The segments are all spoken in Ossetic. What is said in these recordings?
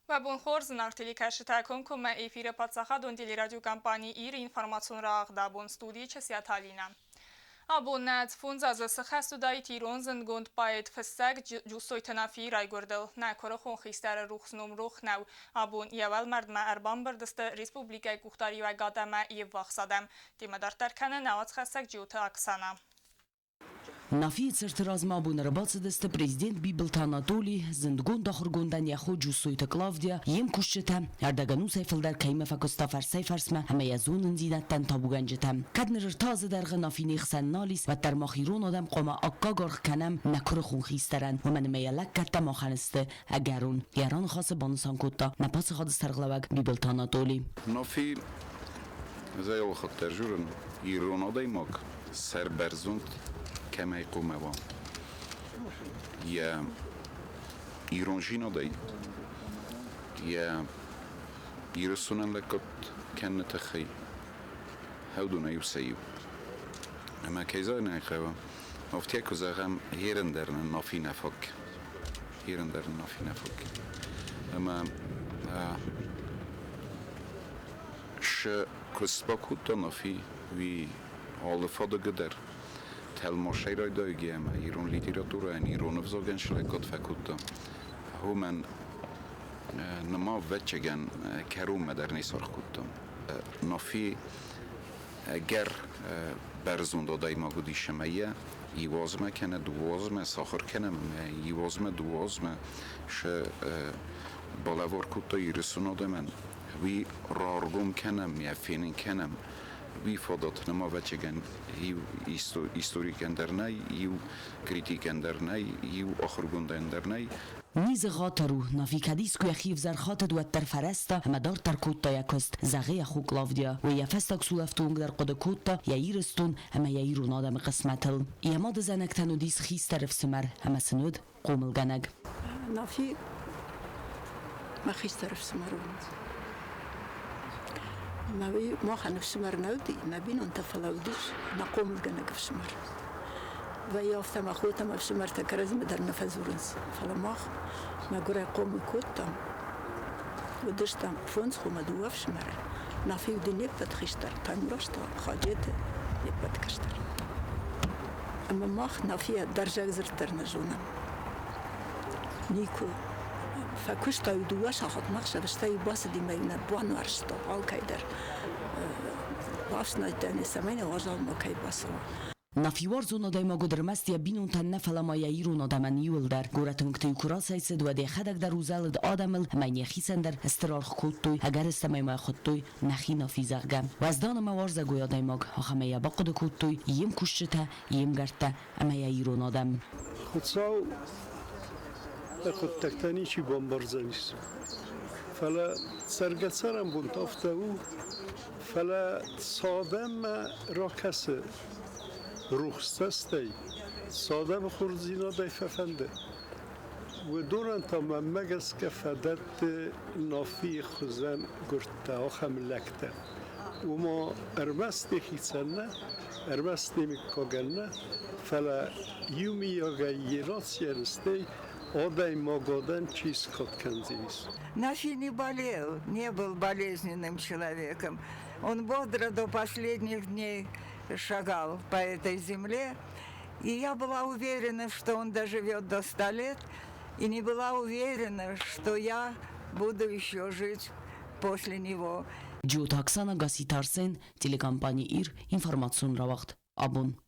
Уӕ бон хорз, зынаргъ телекӕсджытӕ, комкоммӕ эфиры паддзахадон телерадиокомпани «Ир» информацион рауагъд абон студийы Чысиаты Алинӕ. Абон нӕ фондз азы цы хӕс уыдаид ирон зындгонд поэт, фыссӕг Джусойты Нафийы райгуырдыл. Нӕ куырыхон хистӕры рухс ном рох нӕу. Абон йӕ уӕлмӕрдмӕ ӕрбамбырд сты республикӕйы къухдариуӕгад ӕмӕ йе ввахс адӕм. Темӕ дарддӕр кӕны нӕ уацхӕссӕг Джиоты Оксана. Нафийы цырты размӕ абон ӕрбацыдысты президент Бибылты Анатоли, зындгонд ахуыргондӕн йӕ хо Джусойты Клавдия, йе мкусджытӕ, ӕрдӕгӕнусӕй фылдӕр кӕимӕ фӕкуыста фӕрсӕй-фӕрсмӕ ӕмӕ йӕ зонындзинӕдтӕн табугӕнджытӕ. Кӕд ныр ӕртӕ азы дӕргъы Нафи не хсӕн нал ис, уӕддӕр мах ирон адӕм хъуамӕ аккаг аргъ кӕнӕм нӕ куырыхон хистӕрӕн, уымӕн ӕмӕ йӕ лӕггӕдтӕ махӕн сты ӕгӕрон. Йӕ раныхасы банысан кодта нӕ паддзахады сӕргълӕууӕг Бибылты Анатоли. Нафи зӕйолхатт ӕрзурын ирон адӕймаг сӕрбӕрзонд кӕмӕй хъуамӕ уа, йӕ ирондзинадӕй, йӕ Ирыстонӕн лӕггад кӕныны тыххӕй уыдонӕй у сӕ иу. Ӕмӕ кӕй зӕгъын ӕй хъӕуы, афтӕ куы зӕгъӕм, ерын дӕр нын Нафи нӕ фаг. Ерын дӕр нын Нафи нӕ фаг. Ӕмӕ шы куыст бакодта Нафи, уый алы фадыгы дӕр тӕлмацӕй райдайгӕ ӕмӕ ирон литературӕйӕн, ирон ӕвзагӕн слӕггад фӕкодта. Уымӕн ныма, ӕвӕццӕгӕн, кӕронмӕ дӕр не саргъ кодта. Нафи ӕгӕр бӕрзонд адӕймаг уыдис ӕмӕ йӕ иу азмӕ кӕнӕ дыууӕ азмӕ сахуыр кӕнӕм ӕмӕ иу азмӕ, дыууӕ азмӕ сӕ балӕвар кодта Ирыстоны адӕмӕн. Уый раргом кӕнӕм, йӕ фенын кӕнӕм. Уый фадат нӕм, ӕвӕццӕгӕн, иу историкӕн дӕр нӕй, иу критикӕн дӕр нӕй, иу ахуыргондӕн дӕр нӕй. Низы гъатыр у, Нафи кӕд искуы йӕхи ӕвзӕр хатыд, уӕддӕр фӕрӕзта ӕмӕ дарддӕр кодта йӕ куыст, зӕгъы йӕ хо Клавдия. Уый йӕ фӕстаг сулӕфты онг дӕр хъуыды кодта йӕ Ирыстон ӕмӕ йӕ ирон адӕмы хъысмӕтыл. Йӕ мады зӕнӕгтӕн уыдис хистӕр ӕфсымӕр ӕмӕ сын уыд хъомылгӕнӕг. Нафи мӕ хистӕр ӕфсымӕр у. Мӕ уый махӕн ӕфсымӕр нӕ уыди, нӕ бинонтӕ, фӕлӕ уыдис нӕ хъомылгӕнӕг ӕфсымӕр. Вӕййы афтӕ, мӕ хотӕ мӕ ӕфсымӕртӕ кӕрӕдзимӕ дӕр нӕ фӕдзурынц, фӕлӕ мах мӕгуырӕй хъомыл кодтам. Уыдыстӕм фондз хомӕ дыууӕ ӕфсымӕры. Нафи уыди не ппӕт хистӕр, Таймураз та Хаджеты не ппӕт кӕстӕр. Ӕмӕ мах Нафийӕ дӕрзӕг дзырд дӕр нӕ зонӕм. Никуы. Фӕкуыста-иу дыууӕ сахатмӕ ӕхсӕв, стӕй-иу бацыди мӕ-иу нӕ бануӕрста алкӕй дӕр. Бафснайдта нӕ, цӕмӕй нӕ уазал макӕй бацӕуа. Нафиуарзон адӕймаг уыд ӕрмӕст йӕ бинонтӕн нӕ, фӕлӕ ма йӕ ирон адӕмӕн иуылдӕр. Горӕты уынгты-иу куы рацӕйцыд, уӕд йӕхӕдӕг дӕр узӕлыд адӕмыл ӕмӕ йын йӕхицӕн дӕр стыр аргъ кодтой, ӕгӕрыстӕмӕй ма йӕ хуыдтой нӕхи Нафи, зӕгъгӕ. Уӕздан ӕмӕ уарзӕгой адӕймаг, ахӕмӕй йӕ бахъуыды кодтой йе мкусджытӕ, йе мгӕрттӕ ӕмӕ йӕ ирон адӕм. Хуыцау йӕ хъуыддӕгтӕ ничи бамбардзӕнис. Фӕлӕ цӕргӕ-цӕрӕнбонты афтӕ у, фӕлӕ цадӕммӕ ракӕсы рухс цӕстӕй, цадӕмы хорздзинадӕй фӕфӕнды. Уыдонӕн та мӕнмӕ гӕсгӕ фӕдӕтты Нафийы хуызӕн гуырдтӕ, ахӕм лӕгтӕ. Уымӕ ӕрмӕст йӕхицӕн нӕ, ӕрмӕст немыккагӕн нӕ, фӕлӕ иумийагӕй йе нацийӕн, стӕй адӕймагадӕн чи скад кӕндзӕнис. Нафи не болел, не был болезненным человеком. Он бодро до последних дней шагал по этой земле. И я была уверена, что он доживет до 100 лет, и не была уверена, что я буду еще жить после него. Джиоты Оксана, Гасситы Арсен, телекомпани «Ир», информацион рауагъд «Абон».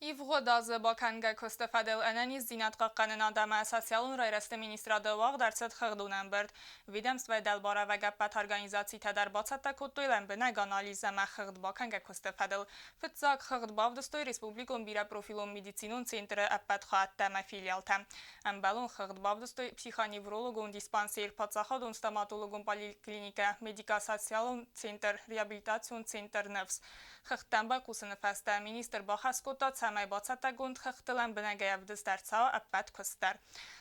Ивгъуыд азы бакӕнгӕ куысты фӕдыл ӕнӕниздзинад хъахъхъӕнынад ӕмӕ социалон райрӕзты министрады уагъд ӕрцыд хыгъдон ӕмбырд. Ведомствойы дӕлбарӕвӕг ӕппӕт организацитӕ дӕр бацӕттӕ кодтой лӕмбынӕг анализ ӕмӕ хыгъд бакӕнгӕ куысты фӕдыл. Фыццаг хыгъд бавдыстой республикон бирӕпрофилон медицинон центры ӕппӕт хайӕдтӕ ӕмӕ филиалтӕ. Ӕмбӕлон хыгъд бавдыстой психоневрологон диспансер, паддзахадон стоматологон поликлиникӕ, медико-социалон центр, реабилитацион центр «Ныфс». Хыгъдтӕм байхъусыны фӕстӕ министр бахӕс кодта, цӕмӕй бацӕттӕгонд хыгъдты лӕмбынӕгӕй ӕвдыст ӕрцӕуа ӕппӕт куыст дӕр.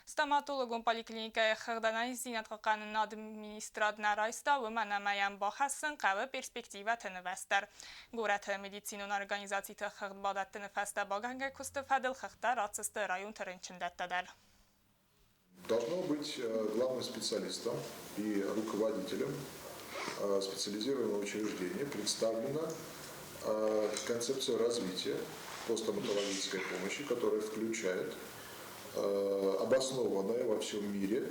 Стоматологон поликлиникӕйы хыгъд ӕнӕниздзинад хъахъхъӕнынады министрад нӕ райста, уымӕн ӕмӕ йӕм бахӕссын хъӕуы перспективӕты нывӕст дӕр. Горӕты медицинон организациты хыгъд бадӕттыны фӕстӕ багӕнгӕ куысты фӕдыл хыгъдтӕ ратдзысты районты рынчындӕттӕ дӕр. Должно быть главным специалистом и руководителем специализированного учреждения представлена концепция развития по стоматологической помощи, которая включает обоснованное во всем мире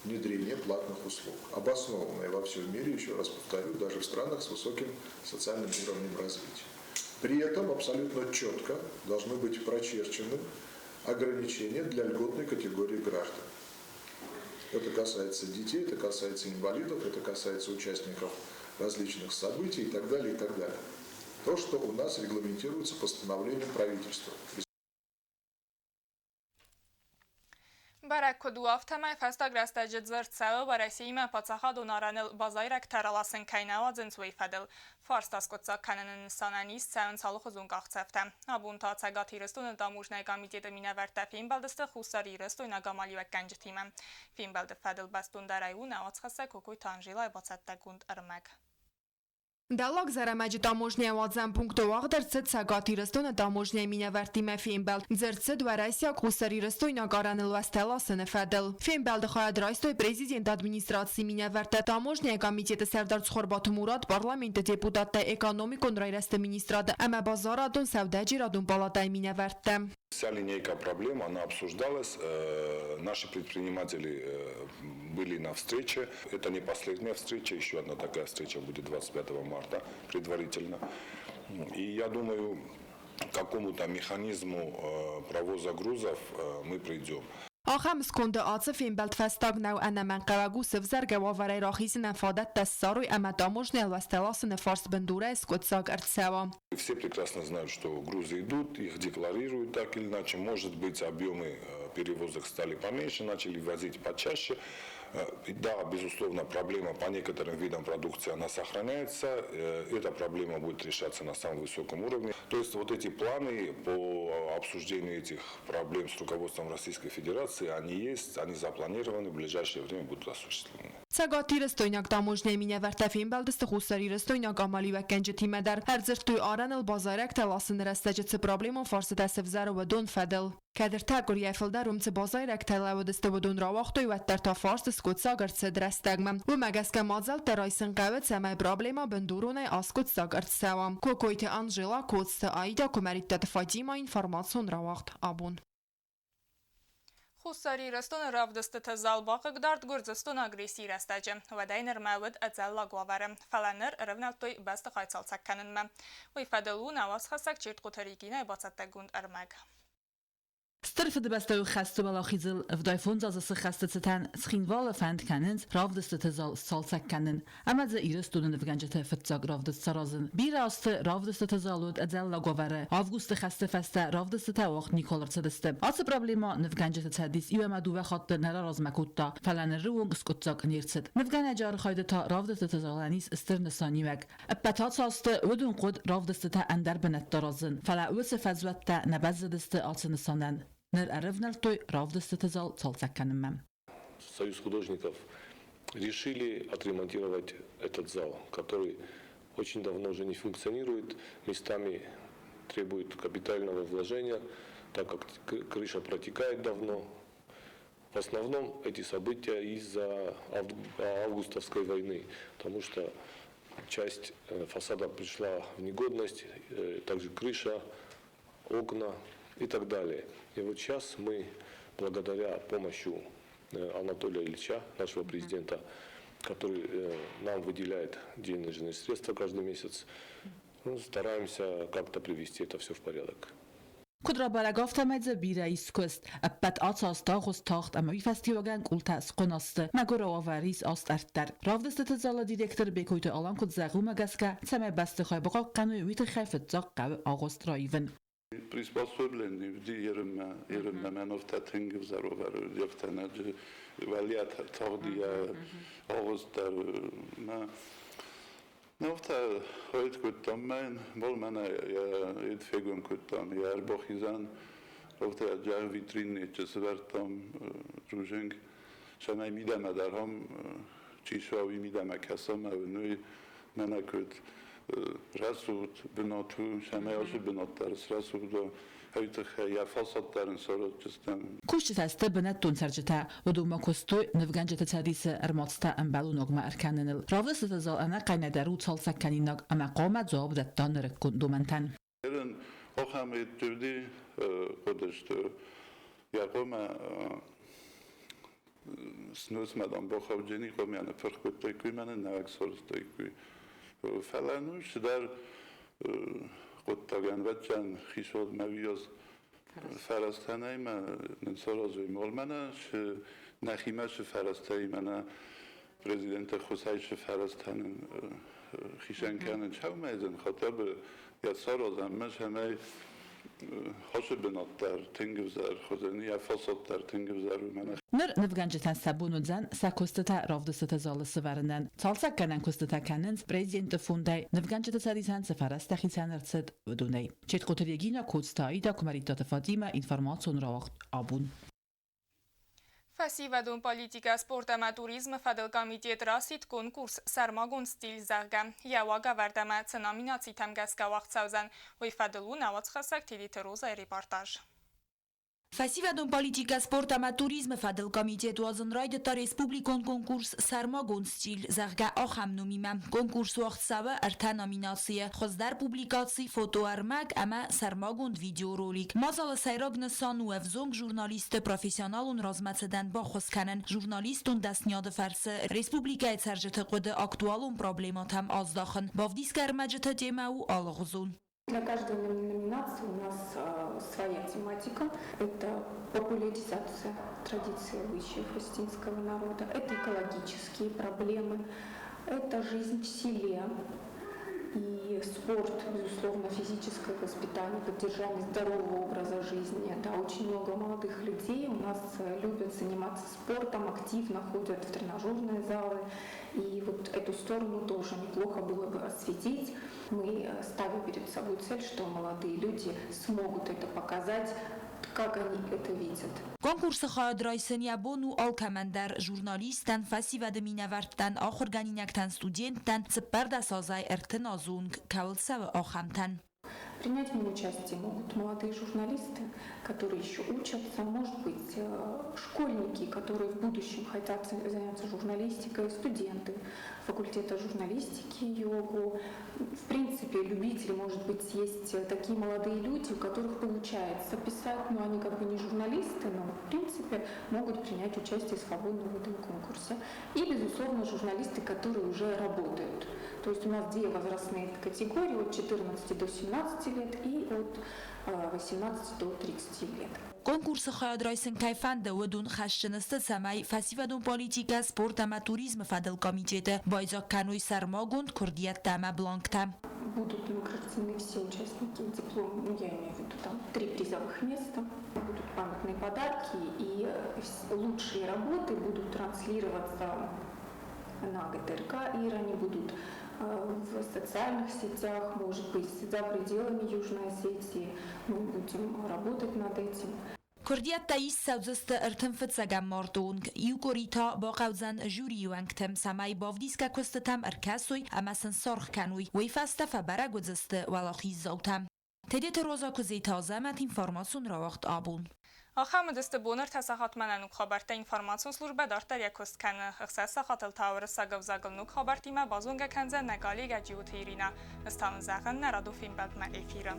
внедрение платных услуг. Обоснованное во всем мире, еще раз повторю, даже в странах с высоким социальным уровнем развития. При этом абсолютно четко должны быть прочерчены ограничения для льготной категории граждан. Это касается детей, это касается инвалидов, это касается участников различных событий и так далее, и так далее. То, что у нас регламентируется постановлением правительства. Бӕрӕг куыд у, афтӕмӕй фӕстаг рӕстӕджы дзырд цӕуы Уӕрӕсеимӕ паддзахадон арӕныл базайрӕгтӕ раласын кӕй нӕ уадзынц, уый фӕдыл. Фарста скъуыддзаг кӕныны нысанӕн ист цӕуынц алыхуызон къахдзӕфтӕ. Абон та Цӕгат Ирыстоны таможнӕйы комитеты минӕвӕрттӕ фембӕлдысты хуссарирыстойнаг амалиуӕггӕнджытимӕ. Фембӕлды фӕдыл бӕстондӕрӕй у нӕ уацхӕссӕг Кокойты Анжелайы бацӕттӕгонд ӕрмӕг. Дӕллаг Зӕрӕмӕджы таможнӕйы уадзӕн пункты уагъд ӕрцыд Цӕгат Ирыстоны таможнӕйы минӕвӕрттимӕ фембӕлд. Дзырд цыд уӕрӕсейаг хуссарирыстойнаг арӕныл уӕзтӕ ласыны фӕдыл. Фембӕлды хайад райстой президенты администрацийы минӕвӕрттӕ, таможнӕйы комитеты сӕрдар Цхуырбаты Мурат, парламенты депутаттӕ, экономикон райрӕзты министрады ӕмӕ базарадон сӕудӕджерадон палатӕйы минӕвӕрттӕ. Вся линейка проблем, она обсуждалась. Наши предприниматели были на встрече. Это не последняя встреча, еще одна такая встреча будет 25 марта предварительно. И я думаю, к какому-то механизму провоза грузов мы придем. Ахӕм сконды ацы фембӕлд фӕстаг нӕу ӕнӕмӕнгхъӕуӕг у сывзӕргӕ уавӕрӕй рахизынӕн фадӕттӕ ссарой ӕмӕ таможнӕйы ластӕ ласыны фарст бындурӕй скъуыддзаг ӕрцӕуа. Все прекрасно знают, что грузы идут, их декларируют так или иначе. Может быть, объемы перевозок стали поменьше, начали возить почаще. Да, безусловно, проблема по некоторым видам продукции, она сохраняется. Эта проблема будет решаться на самом высоком уровне. То есть вот эти планы по обсуждению этих проблем с руководством Российской Федерации, они есть, они запланированы, в ближайшее время будут осуществлены. Цӕгатирыстойнаг таможнӕйы минӕвӕрттӕ фембӕлдысты хуссарирыстойнаг амалиуӕггӕнджытимӕ дӕр. Ӕрдзырдтой арӕныл базайрӕгтӕ ласыны рӕстӕджы цы проблемон фарстытӕ сӕвзӕры, уыдон фӕдыл. Кӕд ӕртӕ къуырийӕ фылдӕр уым цы базайрӕгтӕ лӕууыдысты, уыдон рауагътой, уӕддӕр та фарст скъуыддзаг ӕрцыд рӕстӕгмӕ. Уымӕ гӕсгӕ мадзӕлттӕ райсын хъӕуы, цӕмӕй проблемӕ бындуронӕй аскъуыддзаг ӕрцӕуа. Кокойты Анжела, Коцты Аида, Куымӕридтаты Фатимӕ, информацион рауагъд абон. Хуссар Ирыстоны равдыстыты зал бахъыгдард Гуырдзыстоны агрессийы рӕстӕджы. Уӕдӕй нырмӕ уыд ӕдзӕллаг уавӕры, фӕлӕ ныр ӕрӕвнӕлдтой бӕстыхай цалцӕг кӕнынмӕ. Уый фӕдыл у нӕ уацхӕссӕг Чертхъоты Регинӕйы бацӕттӕгонд ӕрмӕг. Стыр Фыдыбӕстӕйы хӕсты уӕлахизыл 75 азы сыххӕсты цытӕн Цхинвалы фӕнд кӕнынц равдыстыты зал сцалцӕг кӕнын ӕмӕ дзы Ирыстоны нывгӕнджыты фыццаг равдыст саразын. Бирӕ азты равдыстыты зал уыд ӕдзӕллаг уавӕры. Августы хӕсты фӕстӕ равдыстытӕ уагъд никуал ӕрцыдысты. Ацы проблемӕ нывгӕнджыты цӕдис иу ӕмӕ дыууӕ хатты нӕ раразмӕ кодта, фӕлӕ ныры онг скъуыддзаг не рцыд. Нывгӕнӕджы архайды та равдыстыты залӕн ис стыр нысаниуӕг. Ӕппӕт ацы азты уыдон хъуыд равдыстытӕ ӕндӕр бынӕтты аразын, фӕлӕ уыцы фӕзуӕттӕ нӕ бӕззыдысты ацы нысанӕн. Ныр ӕрӕвнӕлдтой равдыстыты зал цалцӕг кӕнынмӕ. Союз художников решили отремонтировать этот зал, который очень давно уже не функционирует, местами требует капитального вложения, так как крыша протекает давно. В основном эти события из-за августовской войны, потому что часть фасада пришла в негодность, также крыша, окна и так далее. И вот сейчас мы, благодаря помощи Анатолия Ильича, нашего президента, который нам выделяет денежные средства каждый месяц, ну, стараемся как-то привести это все в порядок. Куыд рабӕрӕг, афтӕмӕй дзы бирӕ ис куыст. Ӕппӕт ацы азты агъуыст тагъд ӕмӕ уый фӕстиуӕгӕн къултӕ схъуына сты. Мӕгуыр уавӕр ис астӕрд дӕр. Равдыстыты залы директор Бекойты Алан куыд зӕгъы, уымӕ гӕсгӕ, цӕмӕй бӕстыхай бахъахъхъӕной, уый тыххӕй фыццаг хъӕуы агъуыст раивын. Приспособлен ерынмӕ, ерынмӕ мӕн афтӕ тынг ӕвзӕр уавӕр ӕфтӕнӕджы уӕлиат тагъд йӕ агъуыст дӕр мӕ афтӕ хойд кодтам мӕн, бол мӕнӕ йӕ фегом кодтам, йӕ ӕрбахизӕн, афтӕ джаг витриннечы сывӕрдтам рузынг, цӕмӕй мидӕмӕ дӕр ам чи суа, уый мидӕмӕ кӕсӕм, ӕвнуй мӕнӕ куыд рӕсугъд бынат у, цӕмӕй ацы бынат дӕр срӕсугъд уа. Уый тыххӕй йӕ фӕсад дӕр ын саразджыстӕм. Кусджытӕ сты бынӕттон цӕрджытӕ. Уыдонмӕ куыстой нывгӕнджыты цӕдисы ӕрмадзтӕ ӕмбӕлоногмӕ ӕркӕныныл. Равдыстыты зал ӕнӕхъӕнӕй дӕр у цалцӕгкӕнинаг ӕмӕ хъуамӕ дзуапп дӕтта нырыккон домӕнтӕн. Ерын ахӕм еттевди хъуыдысты йӕ хъомӕ сносмӕ дам бахауджени хъомӕ ныппырх кодтой куй мӕнӕ нӕуӕг сарӕзтой куй. Фӕлӕ ну цыдӕр хъуыддагӕн вӕдджан хицауадмӕ уыйас фӕрӕзтӕ нӕй мӕ нын саразой мол мӕнӕ нӕхимӕ цы фӕрӕзтӕ и мӕнӕ президенты ӕххуысӕй цы фӕрӕзтӕ нын хицӕн кӕнын сӕумӕйдзӕн хотя бы йӕ саразӕм мӕ цӕмӕй хосы бынат дӕр тынг ӕвзӕр хуызӕн, йӕ фасад дӕр тынг ӕвзӕр у мӕнӕ. Ныр нывгӕнджытӕн сӕ бон уыдзӕн сӕ куыстытӕ равдыстыты залы сывӕрынӕн. Цалцӕггӕнӕн куыстытӕ кӕнынц президенты фондӕй, нывгӕнджыты цӕдисӕн цы фӕрӕзтӕ хицӕн ӕрцыд, уыдонӕй. Четкоты Регина, Коцты Аида, Куымӕридтаты Фатимӕ, информацион рауагъд абон. Фӕсивӕдон политикӕ, спорт ӕмӕ туризмы фӕдыл комитет расидт конкурс «Сӕрмагонд стиль», зӕгъгӕ. Йӕ уагӕвӕрд ӕмӕ цы номинацитӕм гӕсгӕ уагъд цӕудзӕн, уый фӕдыл у нӕ уацхӕссӕг Тедеты Розайы репортаж. Фӕсивӕдон политикӕ, спорт ӕмӕ туризмы фӕдыл комитет уадзын райдыдта республикон конкурс «Сӕрмагонд стиль», зӕгъгӕ, ахӕм номимӕ. Конкурс уагъд цӕуы ӕртӕ номинацийы: хуыздӕр публикаци, фотоӕрмӕг ӕмӕ сӕрмагонд видеоролик. Мадзалы сӕйраг нысан у ӕвзонг журналистты профессионалон размӕцыдӕн баххуыс кӕнын, журналистон дӕсниады фӕрцы республикӕйы цӕрджыты хъуыды актуалон проблемӕтӕм аздахын. Бавдисгӕ ӕрмӕджыты темӕ у алыгъуызон. Для каждой номинации у нас своя тематика. Это популяризация традиции обычаев осетинского народа, это экологические проблемы, это жизнь в селе и спорт, безусловно, физическое воспитание, поддержание здорового образа жизни. Да, очень много молодых людей у нас любят заниматься спортом, активно ходят в тренажерные залы. И вот эту сторону тоже неплохо было бы осветить. Мы ставим перед собой цель, что молодые люди смогут это показать, как они это видят. Конкурсы хайад райсын йӕ бон у алкӕмӕн дӕр: журналисттӕн, фӕсивӕды минӕвӕрттӕн, ахуыргӕнинӕгтӕн, студенттӕн, 14 азӕй 30 азы онг кӕуыл цӕуы, ахӕмтӕн. Принять в нем участие могут молодые журналисты, которые еще учатся, может быть, школьники, которые в будущем хотят заняться журналистикой, студенты факультета журналистики ЙОГУ. В принципе, любители, может быть, есть такие молодые люди, у которых получается писать, но они как бы не журналисты, но в принципе могут принять участие свободно в этом конкурсе. И, безусловно, журналисты, которые уже работают. То есть у нас две возрастные категории, от 14 до 17 лет и от 18 до 30 лет. Конкурсы хайад райсын кӕй фӕнды, уыдон хӕсджын сты, цӕмӕй фӕсивӕдон политикӕ, спорт ӕмӕ туризмы фӕдыл комитеты байдзаг кӕной сӕрмагонд куырдиӕттӕ ӕмӕ бланктӕ. Будут награждены все участники диплом, ну, я имею в виду там три призовых места, будут памятные подарки, и лучшие работы будут транслироваться на ГТРК ИР, они будут в социальных сетях, может быть, за пределами Южной Осетии. Мы будем работать над этим. Куырдиӕттӕ ист цӕудзысты 31 марты онг. Иу къуыри та бахъӕудзӕн жюрийы уӕнгтӕм, цӕмӕй бавдисгӕ куыстытӕм ӕркӕсой ӕмӕ сын саргъ кӕной. Уый фӕстӕ фӕбӕрӕг уыдзысты уӕлахиздзаутӕ. Тедеты Роза Куыдзеты Азӕмӕт, информацион рауагъд абон. Ахӕм уыдысты бон 3 сахатмӕ нӕ ног хабӕрттӕ. Информацион службӕ дарддӕр йӕ куыст кӕны. 6 сахатыл та уырыссаг ӕвзагыл ног хабӕрттимӕ базонгӕ кӕндзӕн нӕ коллегӕ Джиоты Иринӕ. Ӕз та уын зӕгъын нӕ радон фембӕлдмӕ эфиры.